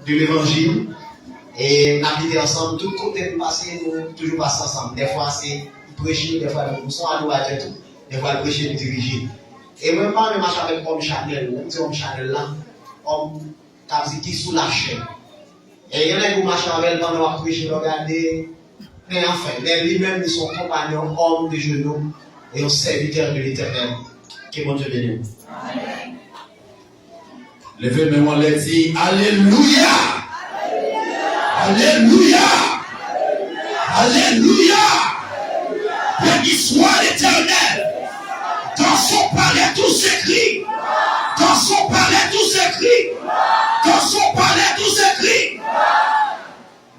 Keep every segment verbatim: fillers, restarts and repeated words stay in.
de levanjil. E n ap lite ansanm, tout kote m pase, nou toujou pase ansanm. Dèfwa se m preche, dèfwa nou se yon adoratè tou. Dèfwa l preche, m dirije. E mwen, m pa renmen mache avèk òm chanèl. Lè m di òm chanèl la, òm k ap di ki sou lachè. E gen nèg ou mache avè l pandan w ap preche, lè w gade, men anfen, men li menm, li se yon konpayon, homme de genou, e yon serviteur de l'Éternel. Ke Bondye beni w. Leve men w anlè, di, alelouya! Alelouya! Alelouya! Béni soit l'Éternel! Dans son palais tout s'écrit! Dans son palais tout s'écrit! Dans son palais tout s'écrit!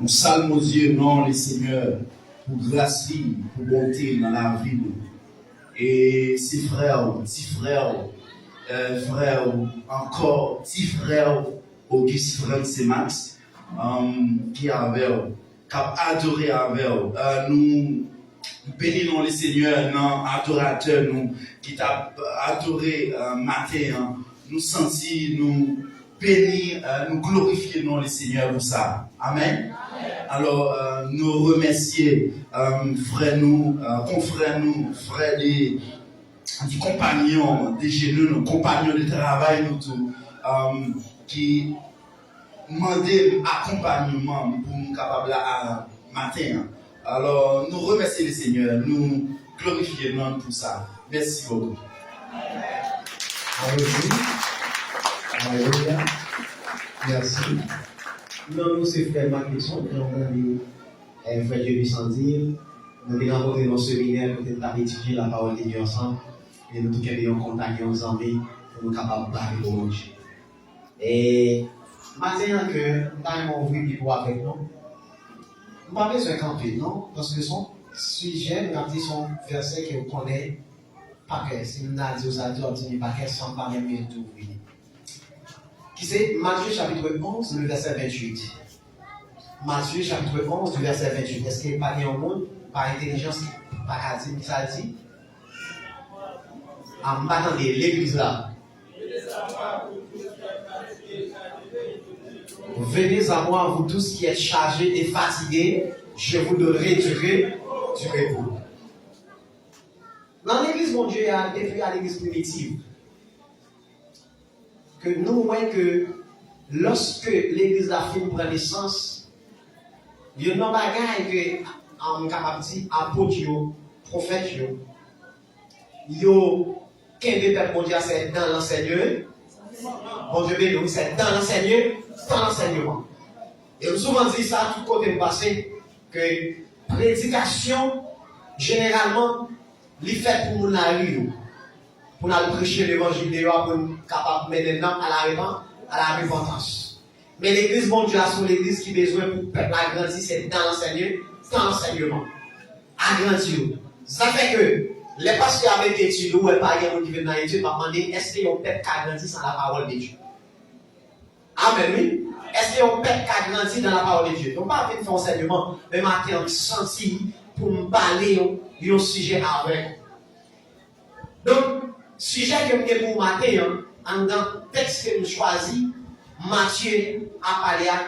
Nou salm Dye non le Senyè pou gras li, pou bonte l nan lavi nou. E se frè w, ti frè w, frè w ankò, ti frè w, Auguste Frantz Max, um, ki avè w, k ap adore avè w. Uh, nou beni non le Senyè nan adoratè nou ki t ap adore uh, maten an. Nou santi nou beni, uh, nou glorifye non le Senyè pou sa. Amèn. Alò, uh, nou remèsye um, frè nou, uh, konfrè nou, frè de di konpanyon de jenou nou, konpanyon de travay nou tou, um, ki mande m akonpayman pou nou kapab la a maten an. Alò, nou remèsye le Senyè, nou glorifye non l pou sa. Mèsi bokou. Alelouya. Alelouya. Mèsi. Non nou se frè Marc Nixon, e nou tande eh, frè Jerry Sandil, nou te rankontre nan yon seminè kote nou t ap etidye lapawòl de Dye ansanm, e nou te kenbe yon kontak, yon zanmi, pou nou kapab pale pou Bondye. E maten an ke m ta renmen ouvri Bib ou avèk nou, m pa bezwen kanpe non, paske se yon sijè, m ap di se yon vèsè ke w konnen pa kè. Si m ta di w sa, di w ap di m pa kè san m pa menm tou ouvri li. Ki se Matye chapit onz, le vèsè venntuit. Matye chapit onz, le vèsè venntuit. Èske pa gen yon moun, pa entèlijans, ki pa ka di m ki sa l di? A, m pa tande. Legliz la. Venez à moi, vous tous qui êtes chargés et fatigués, je vous donnerai du ré-, du repos. Nan legliz Bondye a, depi a legliz primitiv, ke nou wè ke lòske legliz la fin pran nesans, youn nan bagay ke, a, m kapab di, apot yo, pwofèt yo, yo kenbe pèp Bondye a, se dans l'enseignement. Bondye beni w, se dans l'enseignement, dans l'enseignement. E m souvan di sa tout kote m pase, ke predikasyon, jeneralman, li fèt pou moun lari yo, pou n al preche levanjil deyò a, pou n kapab mennen nanm a la repan-, a la repantans. Men legliz Bondye a se yon legliz ki bezwen pou pèp la grandi, se dans l'enseignement, dans l'enseignement. Agrandi yo. Sa fè ke lè pastè a mete etid, ou wè pa gen moun ki vin nan etid, m ap mande, èske yon pèp ka grandi san la parole de Dieu? Amèn, wi. Èske yon pèp ka grandi dans la parole de Dieu? Nou pa vin fè ansèyman, men maten an, m santi pou m pale yon, yon sijè avèk ou. Donk, sijè ke m gen pou maten an, anndan tèks ke m chwazi, Matye ap pale a,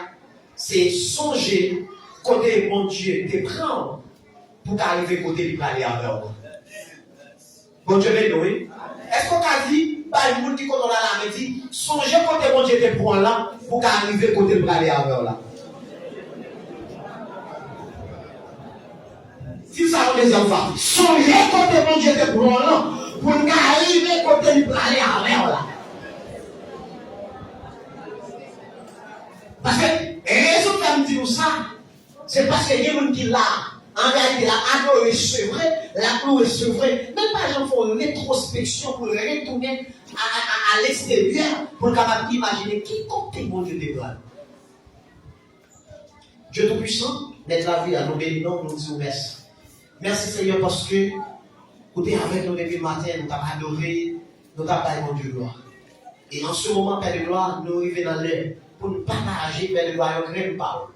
se sonje kote Bondye te pran w pou w ka rive kote li prale avè w. Bondye beni w, wi. Èske w ka di, bay moun ki kote w la lamen, di, sonje kote Bondye te pran w lan pou w ka rive kote l prale avè w la? Di sa yon dezyèm fwa. Sonje kote Bondye te pran w lan pou n ka rive kote li prale avè w la. Paske rezon k fè m di nou sa, se paske gen moun ki la, an reyalite, l ap adore, se vre, l ap louwe, se vre, men l pa janm fè yon retwospeksyon pou l retounen a, a, a, a leksteryè, pou l kapab imajine ki kote Bondye te pran l. Dye Toupisan, Mèt lavi a, nou beni non w, nou di w mèsi. Mèsi, Senyè, paske ou te avèk nou depi maten, nou t ap adore, nou t ap bay Bondye glwa. E an se moman, Pè de glwa, nou rive nan lè pou n pataje, Pè de glwa, yon grenn pawòl.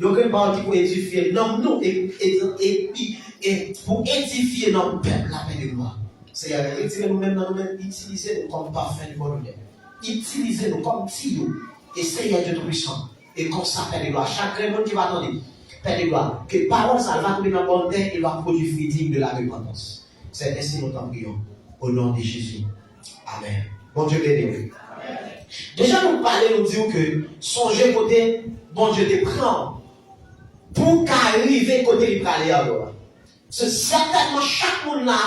Yon grenn pawòl ki pou edifye nanm nou e, e, epi e pou edifye nanm pèp la, Pè de glwa. Senyè, retire nou menm nan nou menm, itilize nou kòm pafen de bon odè. Itilize nou kòm tiyo. E Senyè Dye Toupisan, E konsa, Pè de glwa, chak grenn moun ki va tande, Pè de glwa, ke pawòl sa a va tonbe nan bòn tè e va pwodui fwi diy de la repantans. C'est ainsi nous t'en prions, au nom de Jésus. Amen. Bondye beni w. Deja nou pale, nou di w ke sonje kote Bondye te pran w pou w ka rive kote li prale a yo a. Se sètènman chak moun la,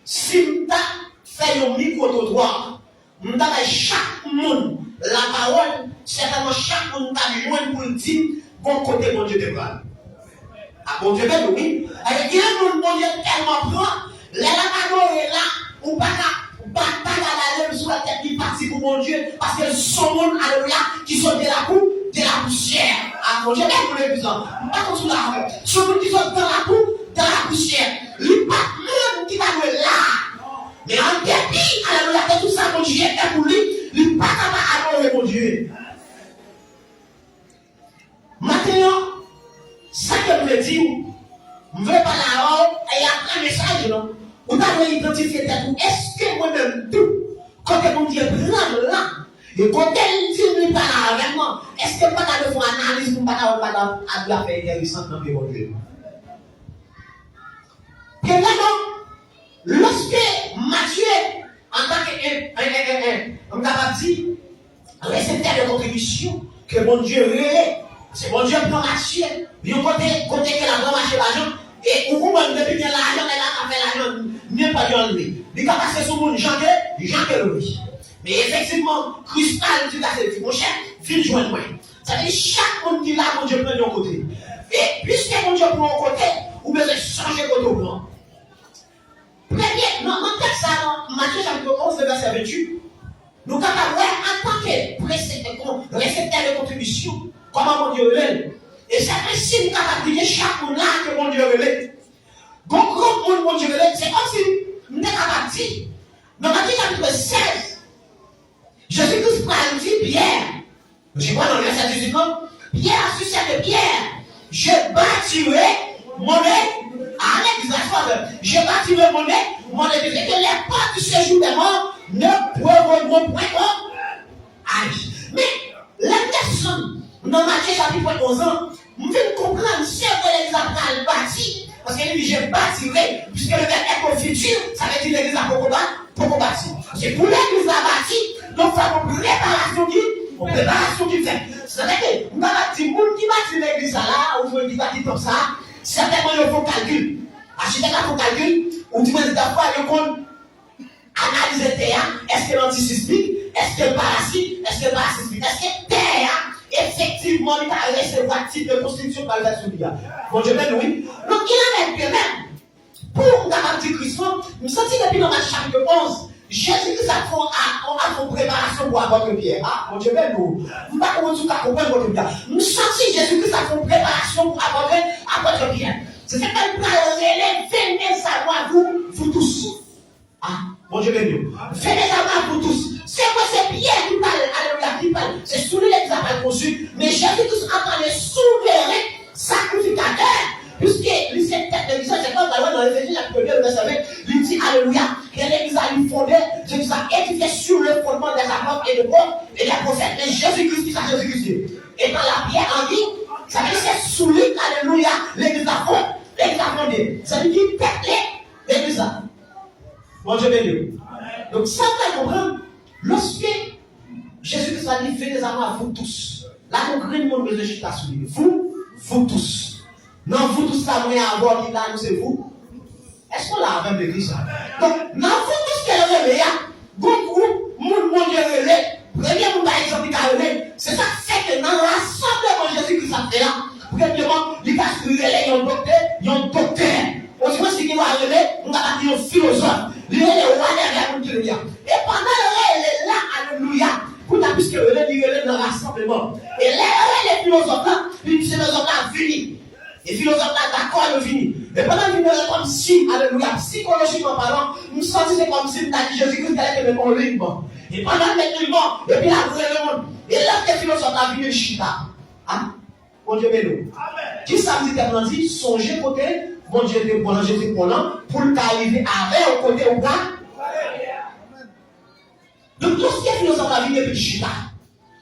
si m ta fè yon mikwo twotwa, m ta bay chak moun lapawòl, sètènman chak moun ta jwenn pou l di m bon kote Bondye te pran l. A Bondye beni w, wi. Paske gen moun Bondye tèlman pran, lè l ap adore la, ou pa ka, pa, pa ka gade l sou tèt li pati pou Bondye, paske l se yon moun, alelouya, ki sot de la pou, de la pousyè. A Bondye beni w legliz lan. M pa konn si w dakò. Se yon moun ki sot de la pou, de la pousyè. Li pa t moun ki ta dwe la. Men an depi, alelouya, de tout sa Bondye fè pou li, li pa ka pa adore Bondye. Maten an, sa ke m vle di w, m vle pale avè w, e apre mesaj lan, ou ta dwe idantifye tèt ou, èske mwen menm tou, kote Bondye pran m lan, e kote l di m li pale avè m lan, èske m pa ta dwe fè yon analiz pou m pa ta wè m pa ta ap fè enteresan nan pye Bondye? Premyèman, lòske Matye, antanke, en, en, en, en, en, m kapab di, reseptè de kontribisyon ke Bondye rele, se Bondye pran Matye, yon kote, kote ke l ap ranmase lajan, e ou konprann depi gen lajan, nèg la ka fè lajan, nenpòt jan l vle. Li ka pase sou moun jan ke, jan ke l vle. Men efektivman, Kris pa al di pase, li di, monchè, vin jwenn mwen. Sa vle di chak moun ki la, Bondye pran yon kote. E piske Bondye pran yon kote, ou bezwen sonje kote w pran. Premye, nan, nan tèks sa, nan Matye chapit onz, vèsè venntuit, nou kapab wè antanke prese-, kon-, reseptè de kontribisyon, kòman Bondye rele l. E sèten siy kapab gen chak moun la ke Bondye rele. Gon grenn moun Bondye rele, se kòmsi m te kapab di, nan Matye chapit sèz, Jezi Kris pral di Pyè, je crois dans le verset dix-huit, non? Pierre, si c'est de Pierre, je bâtirai mon é-, à l'église, la foi, je bâtirai mon é-, mon église, et que les portes du séjour des morts ne prévaudront point contre. Ay, men, lè m desann nan Matye chapit onz lan, m vin konprann se vre legliz la pral bati, paske li di je bâtirai, puisque le verbe est au futur, sa vle di legliz la poko ba-, poko bati. Se pou legliz la bati, donk fò gon preparasyon ki, gon preparasyon ki fèt. Sètadi ke m kapab di moun ki bati legliz sa la, ou jwenn ki bati tanp sa, sètènman yo fè yon kalkil. Achitèk la fè yon kalkil, ou di mwen dafwa yo konn analize tè a, èske l antisismik, èske l parasismik, èske l parasismik, èske tè a efektivman li ka resevwa tip de konstriksyon k pral fèt sou li a. Bondye beni w, wi. Donk, il en est de même. Pou m kapab di Kris lan, m santi depi nan Matye chapit onz, Jezi Kris ap fè yon a-, ap fè yon preparasyon pou apòt Pyè. A, Bondye beni w. M pa konprann si w ka konprann kote m ye a. M santi Jezi Kris ap fè yon preparasyon pou apòt, apòt Pyè. Se sa k fè l pral rele, venez à moi, vous, vous tous. A, Bondye beni w. Venez à moi, vous tous. Se vre, se Pyè ki pral, alelouya, ki pral. Se sou li legliz la pral konstwi. Men Jezi Kris antan le souveren sakrifikatè, piske li se tèt legliz la, se sa w pral wè nan Efezyens chapit de, vèsè ven, li di, alelouya, ke legliz la li fonde, legliz la edifye sur le fondement des apôtres et de pro-, et des prophètes. Men Jezi Kris, ki sa Jezi Kris ye? Etan la pierre angulaire, sa vle di se sou li, alelouya, legliz la fon-, legliz la fonde. Se li ki tèt le-, legliz la. Bondye beni w. Donk, sa w pral konprann, lòske Jezi Kris la di, venez à moi, vous tous. La, yon grenn moun bezwen chita sou li. Vous, vous tous. Nan vous tous la, mwen avè w ki la, nou se vous. Èske w la avè m, legliz la? Donk, nan vous tous ke l rele a, gon gwoup moun Bondye rele, premye moun, pa egzanp, li ka rele, se sa k fè ke nan rasanbleman Jezi Kris ap fè a, premyeman, li ka rele yon doktè, yon doktè. Ozwen si gen dwa rele, m kapab di yon filozòf. Li rele wa dèyè moun ki rele a. E pandan l rele la, alelouya, kounye a, piske rele, li rele nan rasanbleman. E lè yo rele filozòf la, li di filozòf la vini. E filozòf la dakò, yo vini. E pandan l vini, yo rele kòmsi, alelouya, sikolojikman palan, m santi se kòmsi m ta di Jezi Kris genlè te met yon limban. E pandan l met limban, epi l ap rele moun. E lè ke filozòf la vini, l chita. A? Bondye beni w. Kisa m di tèm lan di? Sonje kote Bondye te pran Jezi pran lan pou l ka rive avè w kote ou ka. Donk, lòske filozòf la vini epi l chita,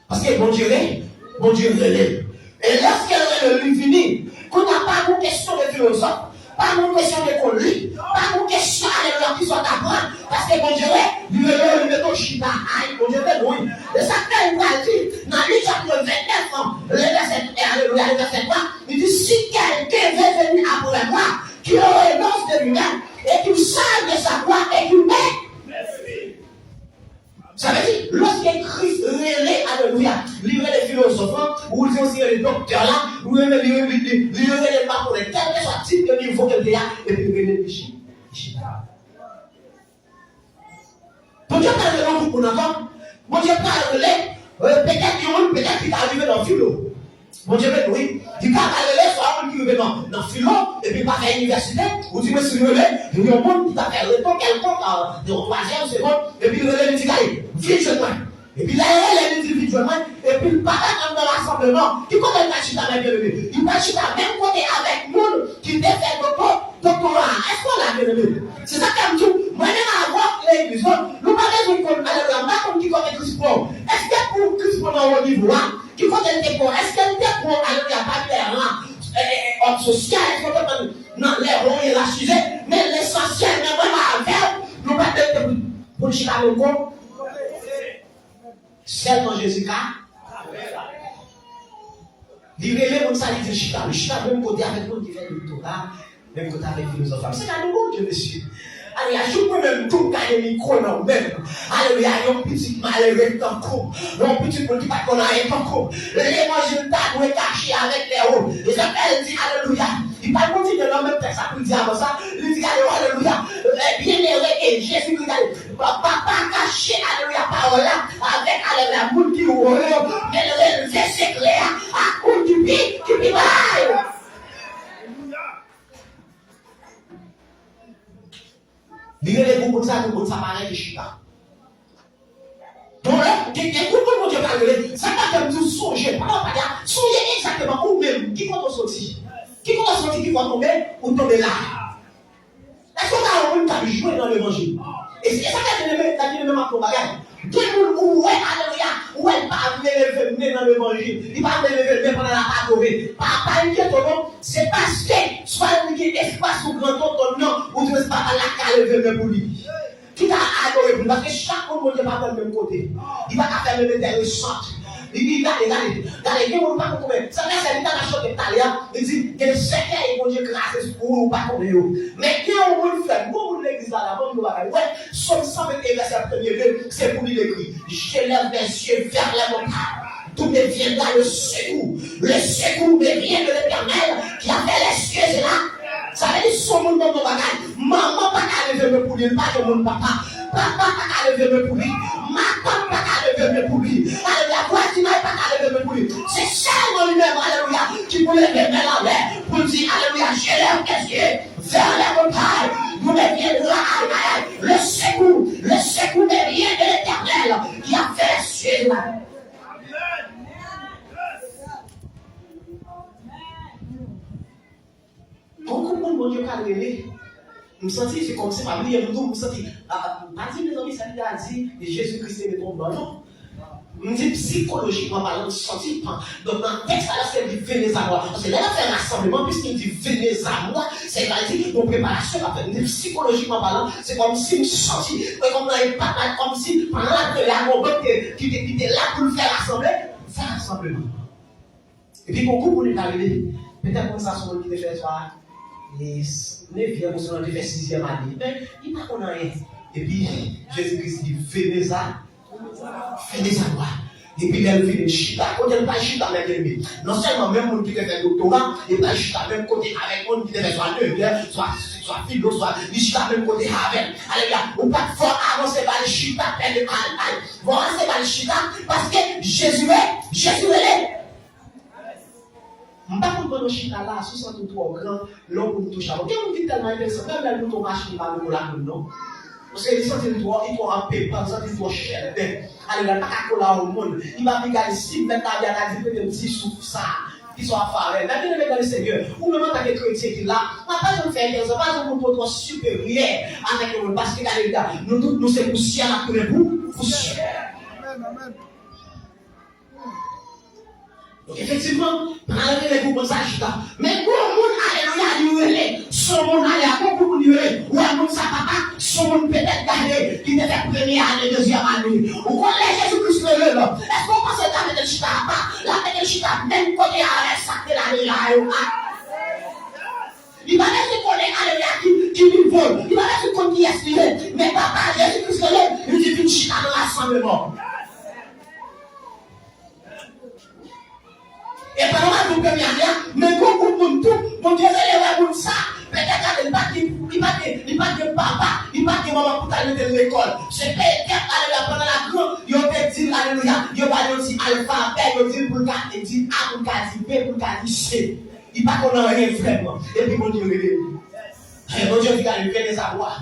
paske Bondye re-, Bondye rele l. E lèske l rele l, li vini. Kounye a, pa gon kesyon de filozòf, pa gon kesyon de konn li, pa gon kesyon, alelouya, ki sa w t aprann. Paske Bondye rele, li rele w, li mete w chita. Ay, Bondye beni w, wi. E sa k fè li pral di, nan Lik chapit vennèf, le vèsè, alelouya, le vèsè twa, li di, si quelqu'un veut venir après moi, qu'il renonce de lui-même, et qu'il charge de sa croix, et qu'il me Sa vle di, lòske Kris rele, alelouya, li rele filozòf lan, ou di osi rele doktè la, ou rele, li, li, li, li rele pa konnen, kèlkeswa tip de nivo ke l te a, epi l rele li chi-, li chita. Bondye pral rele yon gwoup moun ankò, Bondye pral rele, euh, petèt yon moun, petèt ki ta rive nan filo. Bondye beni w, wi. Li ka pral rele swa yon moun ki rive nan, nan filo, epi l pa fè inivèsite, ou di mwen si l rele, yon moun ki ta fè reto kèlkonk, a, yon twazyèm segonn, epi l rele, li di, gade, vin jwenn mwen. Epi lè l rele, li di, vin jwenn mwen, epi l pa t anndan rasanbleman, ki kote l pral chita, mè byeneme? Li pral chita menm kote avèk moun ki te fè dokto-, doktora a. Èske w la, byeneme? Se sa k fè m di w, mwen menm avè w, legliz lan, nou pa bezwen konn, alelouya, m pa konn ki kote Kris pran w. Èske pou Kris pran w nan wo nivo a? Ki kote l te pran? Èske l te pran, alelouya, papilè an, e, e, e, òd sosyal? Èske l te pran nan lè bon e lasize? Men lesansyèl, men mwen avè w, nou pa t merite pou, pou n chita menm kote. Sèlman Jezi ka. Li rele moun sa, li di l chita. Li chita menm kote avèk moun ki fè doktora. Menm kote avèk filozòf la. Se gade Bondye, mesye. Alelouya, jouk mwen menm tou m gade mikwo nan men m. Alelouya, yon pitit malere tankou m. Yon pitit moun ki pa t konn anyen tankou m. Levanjil ta dwe kache avèk lè o. E sa fè l di, alelouya. Li pa kontinye nan menm tèks la pou l di avan sa. Li di, gade, alelouya. Bienheureux est Jésus-Christ, gade. Pa, pa, pa kache, alelouya, pawòl la avèk, alelouya, moun ki wo yo. Men l relve sekrè a ak moun ki pi, ki pi ba yo. Li rele pou moun sa, pou moun sa parèt e chita. Bon, lè, gen, gen gwoup moun Bondye pral rele, sa k ap fè m di w sonje, pa w pa di a, sonje egzakteman ou menm, ki kote w soti. Ki kote w soti, ki fè w tonbe, ou tonbe la. Èske w ta yon moun k ap jwe nan levanjil? E se sa k ap byeneme, k ap byeneme m ap di w bagay. Gen moun ou wè, alelouya, ou wè l pa vle leve men nan levanjil. Li pa vle leve men pandan l ap adore. Pa, pa enkyete w non. Se paske swa li gen espas sou gran tonton l nan, ou di se papa l la k ka leve men pou li. Ki ka adore pou li. Paske chak moun Bondye pa pran menm kote. Li pa ka fè menm entèresan. Li, li gade, gade, gade, gen moun ou pa konn konbyen. Sa k fè li ta ka chante talè a, li di, gen sèkèy Bondye kraze sou ou, ou pa konnen yo. Men gen yon moun frè m, bon moun legliz la, la, bon moun bagay. Wè, Sòm san venteyen, vèsè premye de, se pou li l ekri. Je lève mes yeux vers les montagnes. D'où me viendra le secours? Le secours me vient de l'Éternel qui a fait les cieux et la. Sa vle di, si yon moun ban m yon bagay, manman pa ka leve men pou li, li pa gen moun papa. Papa pa ka leve men pou li. Matant pa ka leve men pou li. Alelouya, vwazinay pa ka leve men pou li. Se sèlman li menm, alelouya, ki pou leve men l anlè, pou l di, alelouya, je lève mes yeux vers les montagnes, d'où me viendra, alelouya, le secours, le secours me vient de l'Éternel qui a fait les cieux et la terre. Gon gwoup moun Bondye pral rele. M santi se kòmsi m ap bliye m tou, m santi, a, a, m pa di mezanmi sa li a di, Jezi Kris te mete yon ban non. M di psikolojikman palan, m santi l pran. Donk nan tèks la, lèske l di venez à moi. Paske lè l ap fè rasanbleman, piske l di venez à moi, se vle di yon preparasyon k ap fèt. M di psikolojikman palan, se kòmsi m santi, e kòm nan enpak la, kòmsi pandan l ap rele a, gon bann ki, ki te, ki te la pou l fè rasanble, fè rasanbleman. Epi gon gwoup moun li ta rele. Petèt moun sa se yon moun ki te fè swa, e, s-, nevyèm osnon li te fè sizyèm ane. Men, li pa konn anyen. Epi, Jezi Kris di, venez à, venez à moi. Epi lè l vini, l chita. Kote l pral chita, mè byeneme? Non sèlman menm moun ki te fè doktora, li pral chita menm kote avèk moun ki te fè swa nevyèm, swa, swa filo, swa, li chita menm kote avè l. Alelouya. Ou pa t fò avanse ba l chita, pèdi, al, al. Fò avanse ba l chita, paske Jezi re-, Jezi rele. M pa konn pandan w chita la, si w santi w twò gran, lè w pou n touche avè w. Gen moun ki tèlman enteresan, menm lè l moute yon machin, li pa vle kole ak moun non. Paske li santi l twò, li twò anpepan, li santi l twò chèlbè. Alelouya, li pa ka kole ak yon moun. Li pa vle gade si mèt lavi a ta di, prete m ti souf sa. Kisa w ap fè avè l? Mè byeneme nan le Senyè, ou menm antanke kretyen ki la, pa bezwen fè enteresan, pa bezwen montre w twò siperyè avèk yon moun. Paske gade, gade, nou tout, nou se pousyè, n ap tounen pou pousyè. Amèn, amèn. Donk, efektivman, pandan l rele gwoup moun sa chita. Men gwo moun, alelouya, li rele. Se yon moun, alelouya, gwo gwoup moun li rele. Ou wè moun sa, papa, se yon moun petèt gade, ki te fè premye ane, dezyèm ane. Ou konn lè Jezi Kris rele l, èske w panse l ta mete l chita apa? L ap mete l chita menm kote avèk sa k te la deja yo. Li pa bezwen konnen, alelouya, ki, ki nivo l. Li pa bezwen konn kiyès li ye. Men papa Jezi Kris rele, li di, vin chita nan rasanbleman. E pandan m ap di w premye ane a, men gwo gwoup moun tou, Bondye rele wè moun sa, petèt gade, li pa t gen, li pa t gen, li pa t gen papa, li pa t gen manman pou t al mete l lekòl. Se petèt, alelouya, pandan l ap gran, yo te di l, alelouya, yo ba l yon ti alfabè, yo di l pou l ka di A, pou l ka di B, pou l ka di C. Li pa konn anyen vrèman. Epi Bondye rele li. Bondye di gade, vye dezabwa.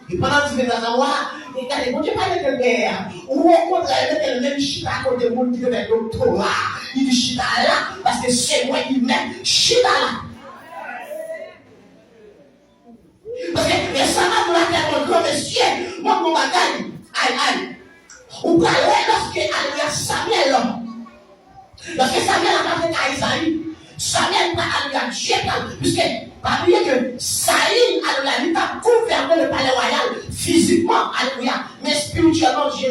E pandan l di vye dezabwa, e gade, Bondye pa mete l dèyè a. Ou okontrè, mete l menm chita kote moun ki te fè doktora. Li di chita la, paske se mwen ki mèt chita la. Paske, e sa m ap di w la tèlman gran, mesye, mwen gon bagay. Ay, ay. Ou pral wè lòske, alelouya, Samyèl, lòske Samyèl ap antre kay Izayi, Samyèl pral, alelouya, Dye pral, piske, pa bliye ke Sayil, alelouya, li t ap gouvène le palais royal fizikman, alelouya, men espirityèlman, Dye,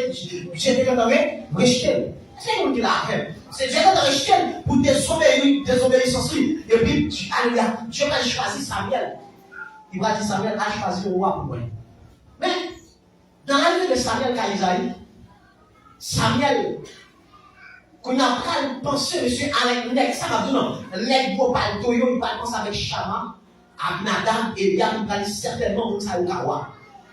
Dye te gentan re-, rejte l. Se yon moun ki la avè m. Se Dye gentan rejte l pou dezobeyi, dezobeyisans li. Epi, alelouya, Dye pral chwazi Samyèl. Li pral di Samyèl, al chwazi yon wa pou mwen. Men, nan larive de Samyèl kay Izayi, Samyèl, kounye a pral panse, mesye, avèk nèg, sa m ap di w non, nèg gwo palto yo, li pral panse avèk Chama, Abinadab, Elyab, li pral di sètènman moun sa yo ka wa.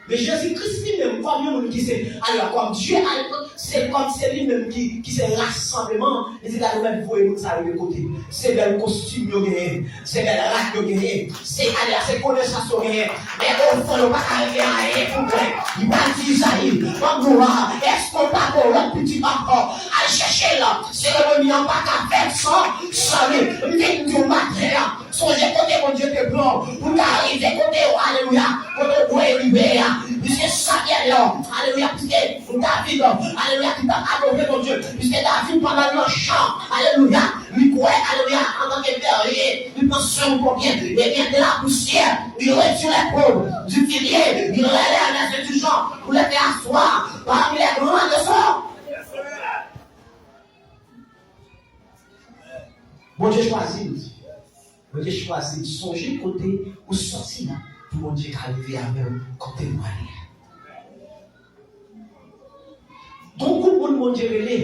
Men Jezi Kris li menm, kòm yon moun ki se, alò, kòm Dye, alò, se kòm se li menm ki, ki se rasanbleman an, li di, gade, ou mèt voye moun sa yo de kote. Se bèl kostim yo genyen. Se bèl rad yo genyen. Se, alelouya, se konesans yo genyen. Men ofon yo pa ka regle anyen pou mwen. Li pral di Izayi, banm nou a, èske w pa gon lòt pitit ankò? Al chèche l. Seremoni an pa ka fèt san, san li. M vin di w maten an, sonje kote Bondye te pran w pou w ka rive kote w, alelouya, kote w dwe rive a. Piske Samyèl, alelouya, piske David, alelouya, ki t ap adore Bondye, piske David pandan l nan chan, alelouya, li kwè, alelouya, antanke gèrye, li pran swen pou byen, ebyen, de la poussière, il retire les pauvres du filier, il relève les indigents pour les faire asseoir parmi les grands de son. Bondye chwazi l. Bondye chwazi l. Sonje kote ou sòti la pou Bondye ka rive avè w kote w prale a. Gon gwoup moun Bondye rele.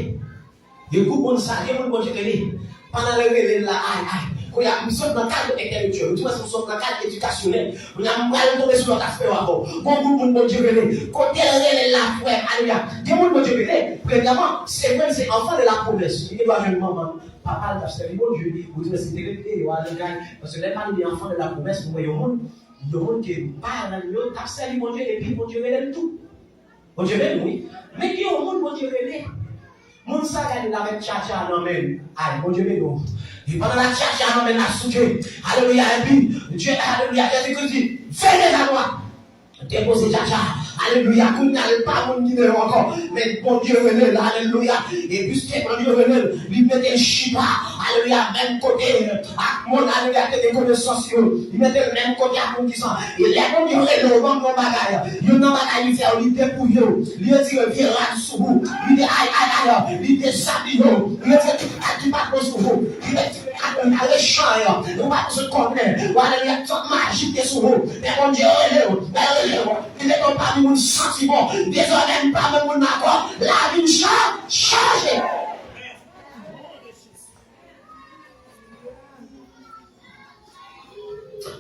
Gen gwoup moun sa, gen moun Bondye rele. Pandan l rele l la, ay, ay. Kounye a, m sot nan kad entèlektyèl. Ou di mwen si m sot nan kad edikasyonèl. Kounye a, m pral tonbe sou lòt aspè yo avè w. Gon gwoup moun Bondye rele. Kote l rele l la, frè m, alelouya. Gen moun Bondye rele. Premyèman, se vre, se enfant de la promesse. Li gen dwa jwenn manman l, papa l t ap sèvi Bondye. Ou di mwen si te rete yo al nan kay. Paske lè m pale de enfant de la promesse, nou wè yon moun, yon moun ke paran l yo t ap sèvi Bondye, epi Bondye rele l tou. Bondye beni w, wi. Men gen yon moun Bondye rele. Moun sa gade l avèk tchatcha nan men l. Ay, Bondye beni w. E pandan l ak tchatcha nan men l, l ap souke. Alelouya. Epi, Dye, alelouya, Jezi Kris di, fèmen zanwa. Depoze tchatcha. Alelouya. Kounye a, l pa moun ki deyò ankò. Men Bondye rele l. Alelouya. E piske Bondye rele l, li mete l chita. Alelouya. Menm kote ak moun, alelouya, te gen konesans yo. Li mete l menm kote ak moun ki san. E lè Bondye rele w, ban m yon bagay. Youn nan bagay li fè yo, li depouye w. Li retire vye rad sou ou. Li de ay, ay, ay, li dezabiye w. Li retire tout rad ki pa bon sou ou. Li retire rad nan rechan yo. Ou pa bezwen konnen. Ou ale lè tant majik te sou ou. Men Bondye rele w. Lè rele w. Li mete w pami moun santi bon. Dezòmè m pa menm moun nan ankò. Lavi m chan-, chanje.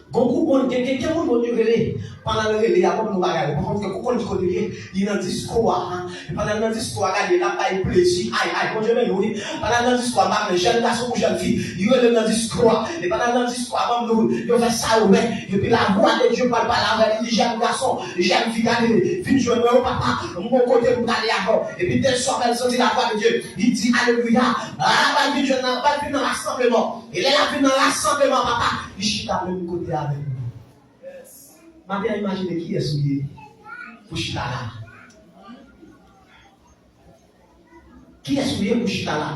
Gon gwoup moun, gen, gen, gen moun Bondye rele. Pandan l rele a, ban m yon bagay. Ou pa konn, ou konn ki kote l ye? Li nan disko a. E pandan l nan disko a, gade, l ap bay plezi. Ay, ay, Bondye beni w, wi. Pandan l nan disko a, m pa konnen jèn gason ou jèn fi. Li rele l nan disko a. E pandan l nan disko a, ban m di w, yo fè sa yo vle. Epi lavwa de Dye pral pale avè l. Li di, jèn gason, jèn fi, gade, vin jwenn mwen, o papa. M gon kote m prale avè w. Epi dezòmè l santi lavwa de Dye. Li di, alelouya. A, pral vin jwenn nan, pral vin nan rasanbleman. E lè l ap vin nan rasanbleman, papa, li chita menm kote avèk nou. Maten an, imajine kiyès ou ye pou chita la. Kiyès ou ye pou chita la?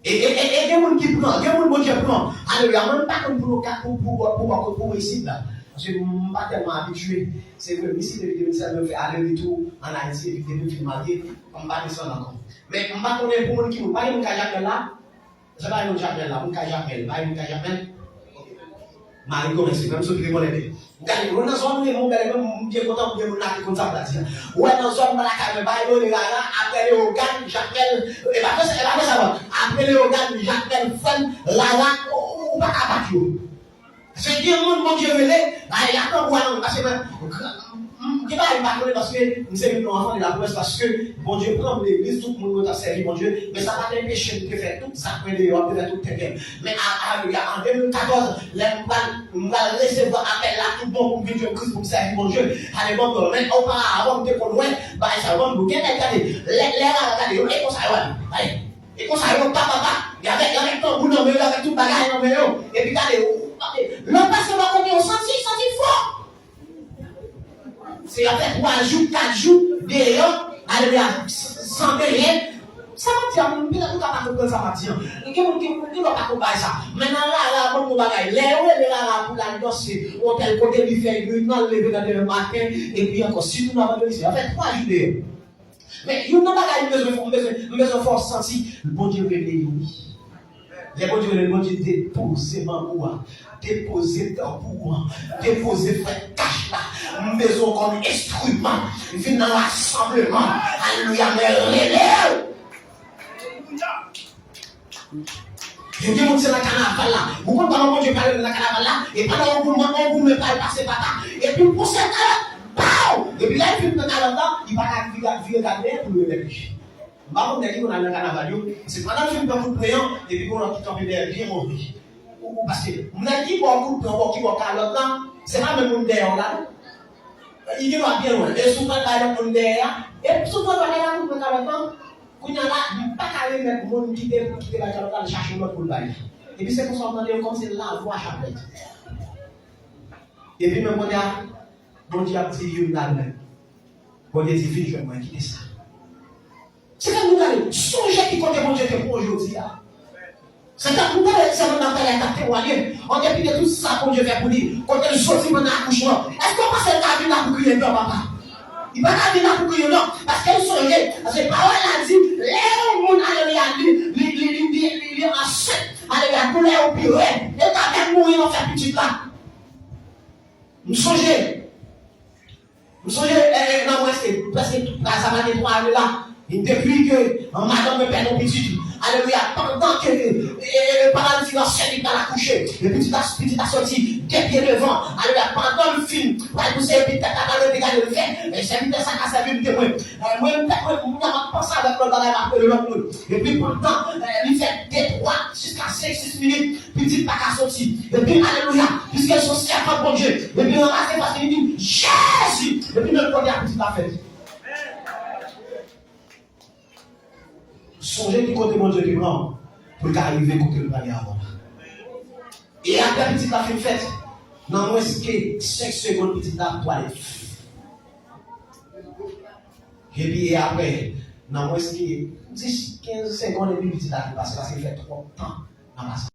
E, e, e, e gen moun ki pran, gen moun Bondye pran. Alelouya, mwen m pa konn pou nou ka, pou, pou, pou, pou, pou, pou isit la. Paske m pa tèlman abitye. Se vre, m isit depi de mil sèz, mwen fè ale retou ann Ayiti depi, depi m fin marye, m pa desann ankò. Men m pa konnen pou moun ki moun, pa gen moun kay Jakmèl la? Se pa yon Jakmèl la, moun kay Jakmèl, pa yon kay Jakmèl? Mari Gomès, se menm sot rekonèt li. M gade, mwen nan zòn mwen, mwen bèl, mwen, m byen kontan pou gen moun la ki konn sa m pral di a. Ou wè nan zòn mwen lakay mwen, bay mwen rara, apre Leyogàn, Jakmèl, e pa vre sa, e pa vre sa, non. Apre Leyogàn, Jakmèl, Frèn, rara, ou, ou, ou pa ka bat yo. Se gen moun Bondye rele, ay, y ap pran pou a non, paske mwen, m, m, gen bagay m pa konnen paske m se youn nan anfan de la promès, paske Bondye pran m legliz, tout moun yo t ap sèvi Bondye, men sa pa t anpeche m te fè tout sa k mwen deyò, m te fè tout tenten m. Men a, alelouya, an de mil katòz, lè m pral, m pral resevwa apèl la tout bon pou m vin jwenn Kris, pou m sèvi Bondye, ale bon, men oparavan m te konn wè bagay sa yo, bon, gen nèg gade, lè, lè la gade, yo, e konsa yo ale, ay. E konsa yo pa, pa, pa. Y avèk, y avèk tanbou nan men yo, y avèk tout bagay nan men yo. Epi gade, ou, ou, lè w pase bò kote yo, santi, santi fò. Se y ap fè twa jou, kat jou, deyò, alelouya, s-, san benyen. Sa m ap di a, moun, petèt ou ka pa konprann sa m ap di an. Gen moun ki, moun ki pa konprann sa. Men nan rara, ban m yon bagay. Lè yo rele rara pou l al danse, yon tèl kote li fè nuit, nan leve nan demen maten, epi ankò, sitou nan vandredi, se y ap fè twa jou deyò. Men, youn nan bagay m bezwen fè, m bezwen, m bezwen fè w santi, Bondye rele yo, wi. Lè Bondye rele, Bondye depoze mango a, depoze tanbou an, depoze frèt kach la. M bezwen w kòm enstriman. Vin nan rasanbleman. Alelouya, mwen rele w. Gen, gen moun se nan kanaval la. Ou konn kòman Bondye pale nan kanaval la? E pandan yon goulman, yon goulmen pral pase pata. Epi l pran sèl kalòt, baw! Epi lè l fin pran kalòt la, li pa ka vire, vire gade dèyè pou l remèt li. M pa konn nèg ki konn al nan kanaval yo. Se pandan l fin pran kout pwen an, epi gon lòt ki kanpe dèyè l byen move. Ou, ou paske nèg ki ba w kout pwen, ki ba w kalòt la, se pa menm moun dèyè w la, non. Li gen dwa byen lwen. E si w pral bay lòt moun dèyè a, e si w pral bay la kout pwen kalòt la, kounye a la, li pa ka remèt moun ki te, ki te bay kalòt la, li chache yon lòt pou l bay. Epi se konsa w tande yo kòmsi l lavwa chaplèt. Epi menm kounye a, Bondye ap di youn ladan yo. Bondye di, vin jwenn mwen, kite sa. Se fè nou gade, sonje ki kote Bondye te pran w jodi a. Se tankou tande sè Nathalie t ap temwaye, an depi de tout sa Bondye fè pou li, kote l soti pandan akouchman. Èske w panse l ka vin la pou kriye, non, papa? Li pa ka vin la pou kriye, non, paske l sonje, paske pawòl la di, lè yon moun, alelouya, li, li, li ansent, alelouya, doulè yo pi rèd, e l ka menm mouri nan fè pitit la. M sonje, M sonje, e, e, nan mwens ke, prèske tout, sa va gen twa ane la, depi ke, e, madanm mwen pèdi yon pitit. Alelouya, pandan ke, e, e, e, pandan l fin ansent, li pral akouche. E pitit la, pitit la soti de pye devan. Alelouya, pandan l fin pral pouse, epi tèt la pral leve, gade l fè, e, sèvitè sa ka sèvi m temwen. E, mwen, m, mwen, mwen, m ap panse avèk lòt bagay, m ap rele lòt moun. Epi pandan, e, li fè de, twa, jiska senk, sis minit, pitit pa ka soti. Epi, alelouya, piske l se yon sèvant Bondye. Epi l ranmase fòs li, li di, Jezi! Epi menm kote a pitit la fèt. Sonje ki kote Bondye te pran w pou l ka rive kote l prale avan la. E apre pitit la fin fèt, nan mwens ke senk segonn pitit la ap twalèt. Epi e apre, nan mwens ke dis, kenz segonn epi pitit la fin pase, paske l fè twòp tan nan pase.